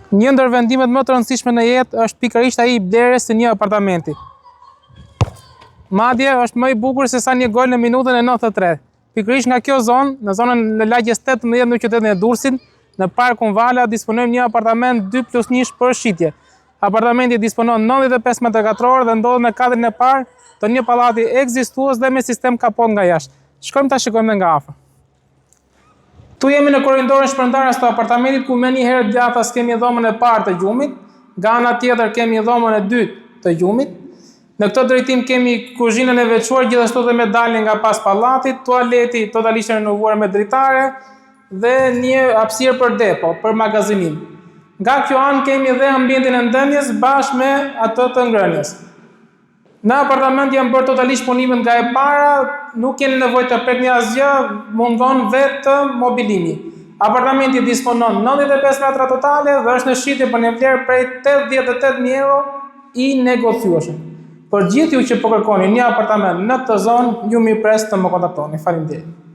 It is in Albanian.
Një ndër vendimet më të rëndësishme në jetë është pikërisht ai i blerjes së një apartamenti. Madje është më i bukur se sa një gol në minutën e 93. Pikërisht nga kjo zonë, në zonën e lagjes 18 në qytetin e Durrësit, në parkun Vala disponojmë një apartament 2 plus 1 për shitje. Apartamenti disponon 95 metra katror dhe ndodhet në katin e parë të një pallati ekzistues dhe me sistem kapot nga jashtë. Shkojmë ta shikojmë dhe nga afër. Ktu jemi në korridorin shpërndarës të apartamentit ku menjëherë djathtas kemi dhomën e parë të gjumit, nga ana tjetër kemi dhomën e dytë të gjumit. Në këtë drejtim kemi kuzhinën e veçuar gjithashtu dhe me dalje nga pas pallatit, tualeti totalisht i rinovuar me dritare dhe një hapësirë për depo, për magazinim. Nga kjo anë kemi dhe ambientin e ndenjes bashkë me atë të ngrënies. Në apartament janë bërë totalisht punimet nga e para, nuk keni nevojë të prekni asgjë, mungon vetëm mobilimi. Apartamenti disponon 95 metra totale dhe është në shitje për një vlerë prej 88.000 euro i negociueshëm. Për gjithë ju që po kërkoni një apartament në këtë zonë, ju mirëpres të më kontaktoni. Faleminderit.